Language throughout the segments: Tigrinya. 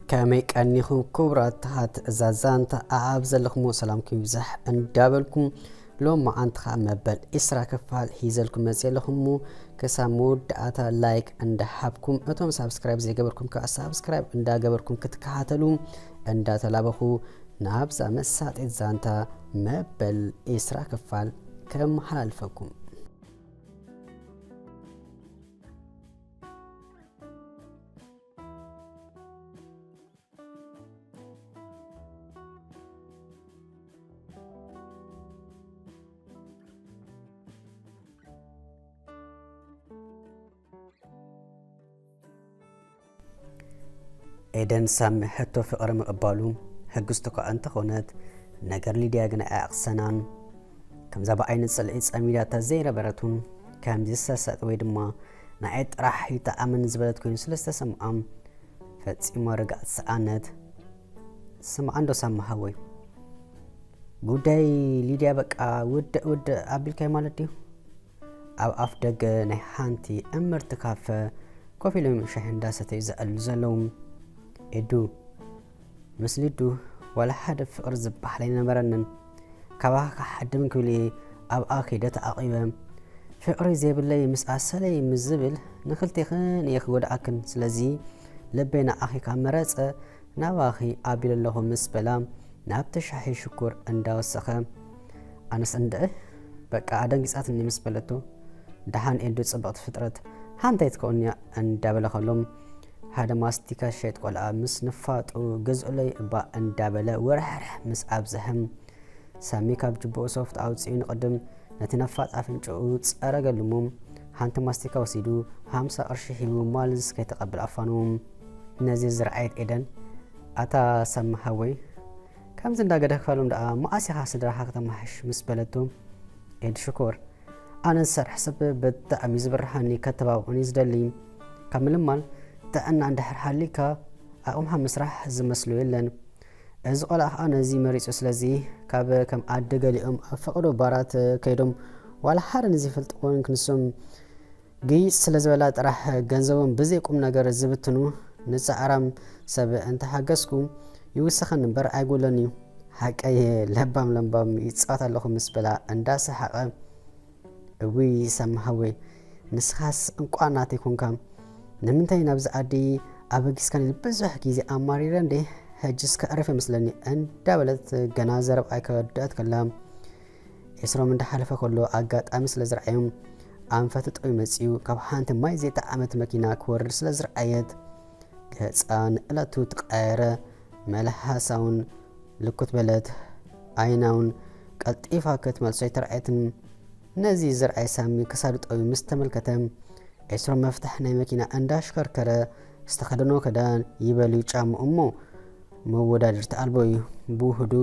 ከመይ ቀኒኹም ክቡራት ትሓት እዛ ዛንታ ኣኣብ ዘለኹምዎ ሰላምኩም ይብዛሕ እንዳበልኩም፣ ሎም መዓንቲ ኸዓ መበል ዒስራ ክፋል ሒዘልኩም መፅእ ኣለኹም። ክሳብ መወዳእታ ላይክ እንዳሃብኩም፣ እቶም ሳብስክራይብ ዘይገበርኩም ከዓ ሳብስክራይብ እንዳገበርኩም ክትከታተሉ እንዳተላበኹ፣ ናብዛ መሳጢት ዛንታ መበል ዒስራ ክፋል ከመሓላልፈኩም። ኤደን ሳሚ ሕቶ ፍቕሪ ምቕባሉ ሕግዝቲ እኳ እንተኾነት፣ ነገር ሊድያ ግን ኣየዕቕሰናን። ከምዛ ብዓይኒ ጽልኢ ጸሚዳታ ዘይነበረቱን፣ ከምዚ ዝሰሰጥ ወይ ድማ ንዓይ ጥራሕ ይጠዓመኒ ዝበለት ኮይኑ ስለ ዝተሰምዓ፣ ፈጺማ ርግኣት ሰኣነት። ስምዓ እንዶ ሳሚ ሓወይ፣ ጉዳይ ሊድያ በቃ ውድእ ውድእ ኣቢልካዮ ማለት ድዩ? ኣብ ኣፍ ደገ ናይ ሓንቲ እምርቲ ካፈ ኮፍ ኢሎም ሻሂ እንዳሰተዩ ዘዕልሉ ዘለዉ። ኤዱ፣ ምስ ሊዱ ዋላ ሓደ ፍቕሪ ዝበሃል ኣይነበረንን። ካባኻ ክሓድም ክብል እየ ኣብኣ ከይደ ተዓቒበ። ፍቕሪ ዘይብለይ ምስኣ ሰለይ ምስ ዝብል ንኽልቴኽን እየ ክጎድኣክን። ስለዚ ልበይ ንዓኺ ካብ መረጸ ናባኺ ኣቢለ ኣለኹ ምስ በላ ናብቲ ሻሂ ሽኮር እንዳወሰኸ፣ ኣነስ እንድዒ በቃ ኣደንጊጻትኒ ምስ በለቶ፣ ደሓን ኤዱ ጽብቕቲ ፍጥረት ሓንታይ ትከውን እያ እንዳበለ ከሎ፣ ሓደ ማስቲካ ዝሸይጥ ቆልዓ ምስ ንፋጡ ግዝኡለይ እባ እንዳበለ ወርሕርሕ ምስ ኣብዝሐ፣ ሳሚ ካብ ጅብኡ ሶፍት ኣውጺኡ ንቕድም ነቲ ነፋጥ ኣፍንጭኡ ጸረገሉ እሞ፣ ሓንቲ ማስቲካ ወሲዱ ሃምሳ ቅርሺ ሂቡ ማልዝ ከይተቐብል ኣፋንዎ። ነዚ ዝረኣየት ኤደን፣ ኣታ ሳሚ ሓወይ፣ ከምዚ እንዳገደፍካሎም ደኣ መዓስ ኢኻ ስድራኻ ከተማሕሽ? ምስ በለቶ፣ ኤድ ሽኮር፣ ኣነ ዝሰርሕ ሰብ ብጣዕሚ ዝብርሃኒ ከተባብዑኒ ዝደሊ። ካብ ምልማል ጥዕና እንድሕር ሃልዩካ ኣቕምኻ ምስራሕ ዝመስሎ የለን። እዚ ቆልዓ ኸኣ ነዚ መሪጹ። ስለዚ ካብ ከም ኣደ ገሊኦም ኣብ ፈቐዶ ባራት ከይዶም ዋላ ሓደ ንዘይፈልጥዎን ክንሶም ግይጽ ስለ ዝበላ ጥራሕ ገንዘቦም ብዘይ ቁም ነገር ዝብትኑ ንጻዕራም ሰብ እንተሓገዝኩ ይውሰኸኒ እምበር ኣይጎሎን እዩ። ሓቀይ ለባም ለምባም ይጻወት ኣለኹ ምስ በላ እንዳሰሓቐ፣ እውይ ሳሚ ሓወይ፣ ንስኻስ እንቋዕ ናተይ ኮንካ። ንምንታይ ናብዚ ዓዲ ኣበጊስካኒ? ብዙሕ ግዜ ኣማሪረ እንዴ፣ ሕጅስ ከዕርፍ ይመስለኒ እንዳበለት ገና ዘረብኣ ከወድኣት ከላ፣ ኤስሮም እንዳሓለፈ ከሎ ኣጋጣሚ ስለ ዝረኣዮም ኣንፈቱ ጠው መጺኡ ካብ ሓንቲ ማይ ዘይጠዓመት መኪና ክወርድ ስለ ዝረኣየት፣ ገጻ ንእለቱ ተቐያየረ። መልሓሳ እውን ልኩት በለት። ዓይና እውን ቀልጢፋ ክትመልሶ ኣይተራእየትን። ነዚ ዝረኣየ ሳሚ ክሳዱ ጠውዩ ምስ ተመልከተ፣ ኤስሮም መፍትሕ ናይ መኪና እንዳሽከርከረ ዝተኸደኖ ክዳን ይበልዩ ጫምኡ እሞ መወዳድርቲ ኣልቦ እዩ። ብውህዱ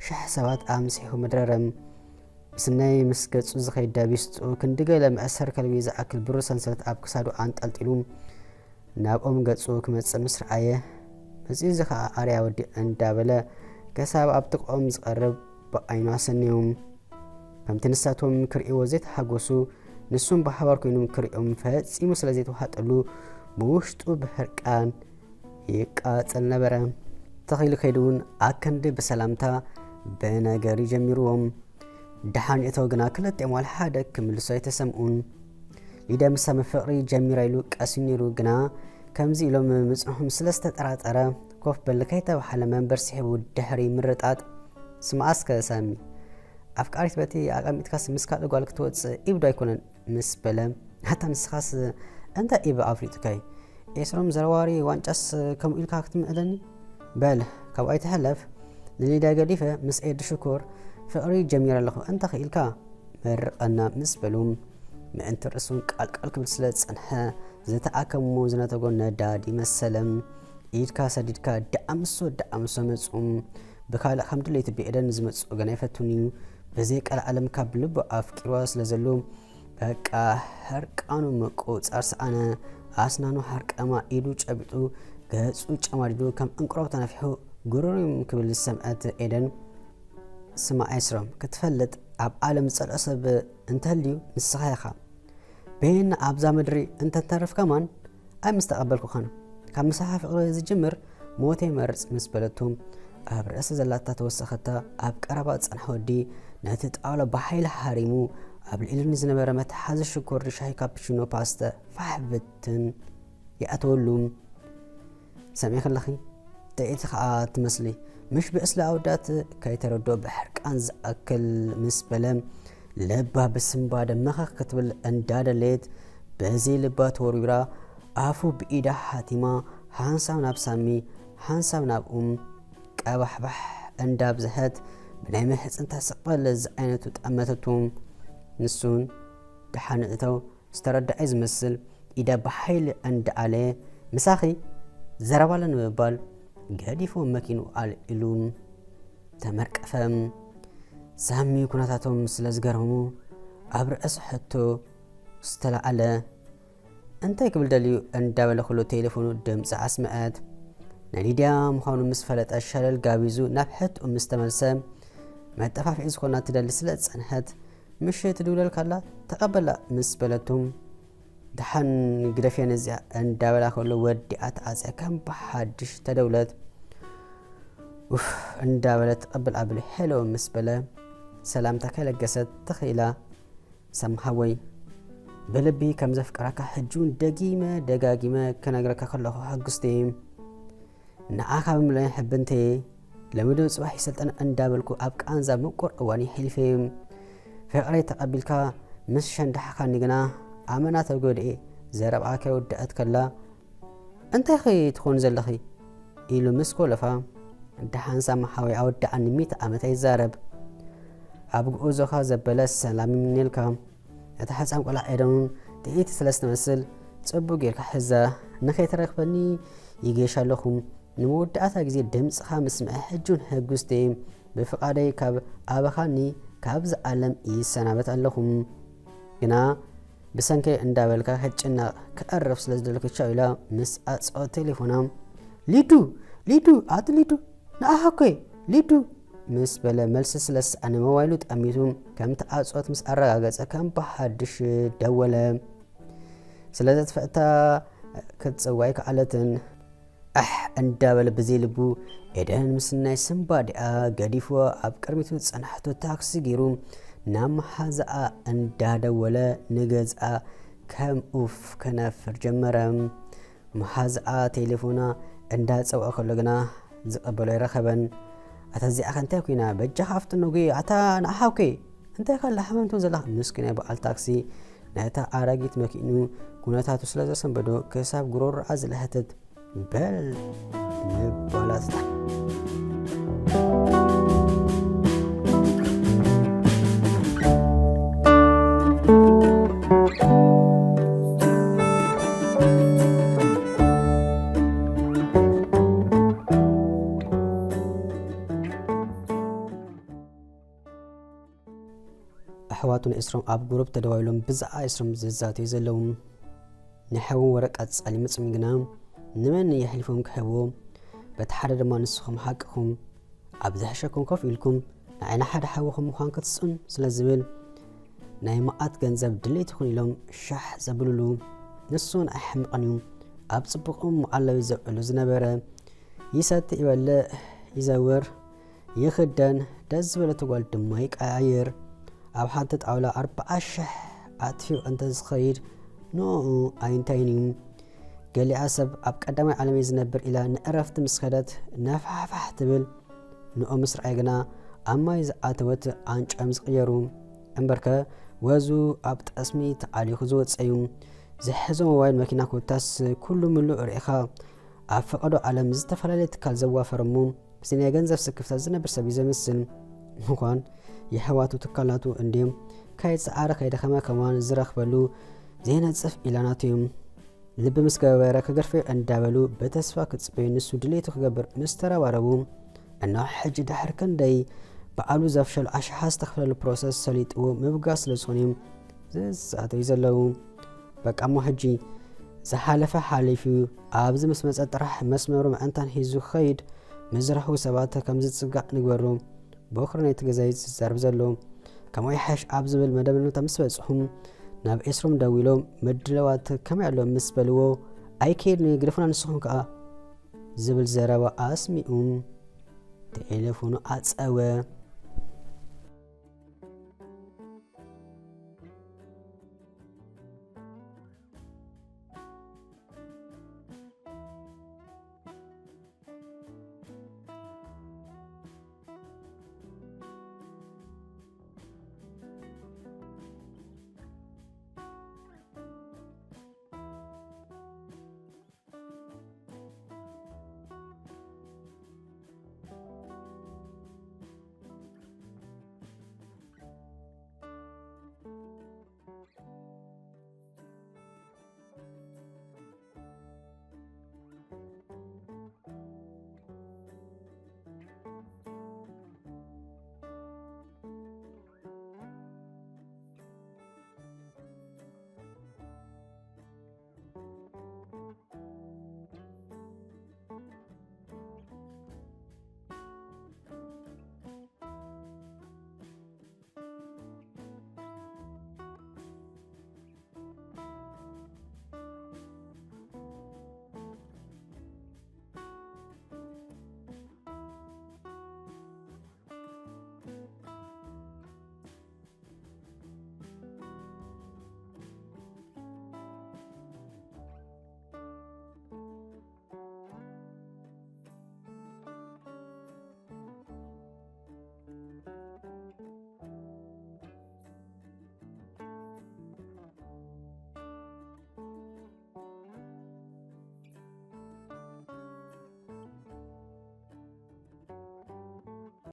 ሽሕ ሰባት ኣምሲሑ መድረረ። ምስናይ ምስ ገጹ ዝኸይድ ዳቢስጡ ክንዲ ገለ መእሰር ከልቢ ዝኣክል ብሩር ሰንሰለት ኣብ ክሳዱ ኣንጠልጢሉ ናብ ኦም ገጹ ክመጽእ ምስ ረኣየ፣ መጺኡ እዚ ኸኣ ኣርያ ወዲ እንዳበለ ክሳብ ኣብ ጥቕኦም ዝቐርብ ብዓይኑ ኣሰንዮም። ከምቲ ንሳቶም ክርእይዎ ዘይተሓጎሱ፣ ንሱም ብሓባር ኮይኖም ክርእዮም ፈጺሙ ስለ ዘይተዋሓጠሉ፣ ብውሽጡ ብሕርቃን ይቃጸል ነበረ። ተኺሉ ከይዱ እውን ኣከንዲ ብሰላምታ ብነገር ይጀሚርዎም። ደሓን እተው ግና ክልቲኦም ዋላ ሓደ ክምልሱ ኣይተሰምኡን። ሊድያ ምስ ሳሚ ፍቕሪ ጀሚራ ኢሉ ቀስዩ ነይሩ፣ ግና ከምዚ ኢሎም ምጽንሖም ስለ ዝተጠራጠረ፣ ኮፍ በል ከይተባህለ መንበር ስሒቡ ድሕሪ ምርጣጥ፣ ስምዓ እስከ ሳሚ፣ ኣፍቃሪት በቲ ኣቐሚጥካስ ምስ ካልእ ጓል ክትወጽእ ኢብዶ ኣይኮነን? ምስ በለ፣ ኣታ ንስኻስ እንታይ ኢበ ኣፍሊጡካይ? ኤስሮም ዘረዋሪ ዋንጫስ ከምኡ ኢልካ ክትምእለኒ? በል፣ ካብኡ ኣይትሕለፍ። ንሊድያ ገዲፈ ምስ ኤድ ሽኮር ፍቕሪ ጀሚረ ኣለኹ፣ እንተ ኽኢልካ መርቐና ምስ በሉ፣ ምእንቲ ርእሱ ቃልቃል ክብል ስለ ዝጸንሐ፣ ዝተኣከሞ ዝነተጎ ነዳዲ መሰለ። ኢድካ ሰዲድካ ደኣምሶ ደኣምሶ መጹ። ብካልእ ከም ድሌቱ ብኤደን ዝመጽእ ወገን ኣይፈቱን እዩ። ብዘይ ቀልዓለም ካብ ልቡ ኣፍቂርዋ ስለ ዘሎ፣ በቃ ሕርቃኑ ምቁጻር ሰኣነ። ኣስናኑ ሓርቀማ ኢዱ ጨቢጡ ገጹ ጨማዲዱ ከም ዕንቅሮ ተነፊሑ ግሩርም ክብል ዝሰምዐት ኤደን፣ ስማዕ ኤስሮም፣ ክትፈልጥ ኣብ ዓለም ዝጸልኦ ሰብ እንተልዩ ንስኻ ኢኻ። በየን ኣብዛ ምድሪ እንተተርፍ ከማን ኣይምስተቐበልኩኻን። ካብ ምሳኻ ፍቕሪ ዝጅምር ሞት ይመርጽ ምስ በለቱ፣ ኣብ ርእሲ ዘላታ ተወሰኸታ ኣብ ቀረባ ዝጸንሐ ወዲ ነቲ ጣውላ ብሓይሊ ሃሪሙ ኣብ ልዕሊ ዝነበረ መትሓዚ ሽኮር ሻሂ ካፕቺኖ ፓስተ ፋሕ ብትን ይኣተወሉ። ሰሚዕኺ ኣለኺ? ጥዒቲ ኸኣ ትመስሊ። ምሽ ብዕስለ ኣወዳት ከይተረድኦ ብሕርቃን ዝኣክል ምስ በለ፣ ልባ ብስንባደ መኸኽ ክትብል እንዳደለየት፣ በዚ ልባ ተወርዊራ፣ ኣፉ ብኢዳ ሓቲማ፣ ሓንሳብ ናብ ሳሚ፣ ሓንሳብ ናብኡም፣ ቀባሕባሕ እንዳብዝሐት፣ ብናይ ምሕጽንታ ስቕ በል ዝዓይነቱ ጠመተቱ። ንሱን ደሓን እተው ዝተረድዐ ዝመስል ኢዳ ብሓይሊ እንዳኣለየ፣ "ምሳኺ ዘረባ ኣሎ" ንምባል ገዲፉ መኪንኡ ኣልዒሉ ተመርቀፈ። ሳሚ ኩነታቶም ስለ ዝገረሙ ኣብ ርእሲ ሕቶ ዝተላዕለ፣ "እንታይ ክብል ደልዩ?" እንዳበለ ኩሉ ቴሌፎኑ ድምፂ ኣስምዐት። ናይ ሊድያ ምዃኑ ምስ ፈለጠ ሸለል ጋቢዙ ናብ ሕትኡ ምስ ተመልሰ፣ መጠፋፍዒ ዝኾና ትደሊ ስለ ዝጸንሐት፣ "ምሽ ትድውለልካ ኣላ፣ ተቐበላ" ምስ በለቱ፣ "ደሓን ግደፍያ ነዚኣ" እንዳበላ ከሎ ወዲኣ ተዓጽያ ከም ብሓድሽ ተደውለት። ኡፍ እንዳበለ ትቕብል ኣብል ሄሎ ምስ በለ ሰላምታ ከይለገሰት ተኽኢላ። ሳሚ ሓወይ፣ ብልቢ ከም ዘፍቅረካ ሕጂ እውን ደጊመ ደጋጊመ ክነግረካ ከለኹ ሕጉስቲ እየ። ንዓኻ ብምልእን ሕብንተ እየ። ሎሚ ዶ ጽባሕ ይሰልጠን እንዳበልኩ ኣብ ቃንዛ ምቁር እዋን የሕሊፈ እየ። ፍቕረይ ተቐቢልካ ምስ ሸንዳሕካኒ ግና ኣመና ተጎድኤ፣ ዘረብኣ ከይወደአት ከላ፣ "እንታይ ኸ ትኾኒ ዘለኺ?" ኢሉ ምስ ኮለፋ፣ "ደሓን ሳሚ ሓወይ ኣወድዓኒ፣ ሚእቲ ዓመት ኣይዛረብ። ኣብ ጉዕዞኻ ዘበለ ሰላም ይምነየልካ። እታ ሕጻን ቆልዓ ኤደን እውን ጥዕይቲ ስለ ዝትመስል፣ ጽቡቕ ጌርካ ሕዛ፣ ንኸይትረኽበኒ ይገይሽ ኣለኹ። ንመወዳእታ ግዜ ድምጽኻ ምስምዐ ሕጂ እውን ሕጉስቲ እየ። ብፍቓደይ ካብ ኣበኻኒ ካብዚ ዓለም ይሰናበት ኣለኹ። ግና ብሰንከይ እንዳበልካ ክትጭነቕ ክዕርፍ ስለ ዝደለኹ ቻው" ኢላ ምስ ኣጽኦ ቴሌፎና፣ "ሊዱ! ሊዱ! ኣቲ ሊዱ! ንኣኻ እኮ እየ! ሊዱ!" ምስ በለ መልሲ ስለ ዝሰኣነ ሞባይሉ ጠሚቱ ከም ተዓጽወት ምስ ኣረጋገጸ ከም ብሓድሽ ደወለ። ስለ ዘጥፍአታ ክትጽውዕ ኣይከኣለትን። ኣሕ እንዳበለ ብዘይ ልቡ ኤደን ምስ ናይ ስንባዲኣ ገዲፍዎ ኣብ ቅድሚቱ ዝጸንሐቶ ታክሲ ገይሩ ናብ መሓዛኣ እንዳደወለ ንገዝኣ ከም ኡፍ ከነፍር ጀመረ። መሓዛኣ ቴሌፎና እንዳጸውዐ ከሎ ግና ዝቕበሎ ኣይረኸበን። "ኣታ እዚኣ ከ እንታይ ኮይና? በጃኻ ኣፍጥኖ ጉየ፣ ኣታ ንኣኻ እኮ እየ። እንታይ ከ ኣላ ሓመምቶም ዘለኻ?" ምስኪናይ በዓል ታክሲ ነታ ኣረጊት መኪኑ ኩነታቱ ስለ ዘሰንበዶ ክሳብ ጉሮሮኣ ዝለሀተት፣ "በል ንባላትታ!" ኣሕዋቱ ንኤስሮም ኣብ ጉሩፕ ተደዋዊሎም ብዛዕባ ኤስሮም ዝዛተዩ ዘለዉ። ናይ ሓዎም ወረቀት ጸሊሙ ጽም ግና ንመን የሕሊፎም ክህብዎ? በቲ ሓደ ድማ ንስኹም ሓቅኹም ኣብ ዝሕሸኩም ኮፍ ኢልኩም ንዓይ ንሓደ ሓውኹም ምዃን ክትስኡን ስለ ዝብል ናይ መዓት ገንዘብ ድሌትኹም ኢሎም ሻሕ ዘብልሉ። ንሱ እውን ኣይሕምቕን እዩ። ኣብ ጽቡቕ መዓለዊ ዘውዕሉ ዝነበረ ይሰቲ ይበልዕ ይዘውር ይኽደን፣ ደስ ዝበለቶ ጓል ድማ ይቀያይር። ኣብ ሓንቲ ጣውላ ኣርብዓ ሽሕ ኣጥፊኡ እንተ ዝኸይድ ንኡ ኣይንታይን እዩ። ገሊኣ ሰብ ኣብ ቀዳማይ ዓለም እየ ዝነብር ኢላ ንዕረፍቲ ምስ ከደት ነፋሕፋሕ ትብል። ንኡ ምስ ረኣየ ግና ኣብ ማይ ዝኣተወት ኣንጭዮም ዝቕየሩ። እምበርከ ወዙ ኣብ ጠስሚ ተዓሊኹ ዝወፀ እዩ። ዝሕዞ ሞባይል መኪና ኮታስ ኩሉ ምሉእ ርኢኻ ኣብ ፈቐዶ ዓለም ዝተፈላለየ ትካል ዘዋፈር እሞ ብዚ ናይ ገንዘብ ስክፍታ ዝነብር ሰብ እዩ ዘምስል። ምዃን የሕዋቱ ትካላቱ እንድዮም ከይጸዓረ ከይደኸመ ከማን ዝረኽበሉ ዘይነጽፍ ኢላናቱ እዮም። ልቢ ምስ ገበረ ክገርፈዮ እንዳበሉ ብተስፋ ክጽበዩ ንሱ ድሌቱ ክገብር ምስ ተረባረቡ እነሆ ሕጂ ድሕሪ ክንደይ በዓሉ ዘፍሸሉ ኣሽሓት ዝተኽፈለሉ ፕሮሰስ ሰሊጥዎ ምብጋስ ስለ ዝኾነ እዮም ዝዛተዩ ዘለዉ። በቃ እሞ ሕጂ ዝሓለፈ ሓሊፉ፣ ኣብዚ ምስ መጸ ጥራሕ መስመሩ ምዕንታን ሒዙ ክኸይድ ምስ ዝረኽቡ ሰባት ከም ዝጽጋዕ ንግበሮ። ቦኽሪ ናይቲ ገዛ እዩ ዝዛረብ ዘሎ። ከም ኣይሓሽ ኣብ ዝብል መደምደምታ ምስ በጽሑ፣ ናብ ኤስሮም ደዊሎም፣ ምድላዋት ከመይ ኣሎ ምስ በልዎ፣ ኣይከይድን እዩ፣ ግደፉና ንስኹም ከኣ ዝብል ዘረባ ኣስሚኡ ቴሌፎኑ ኣጸወ።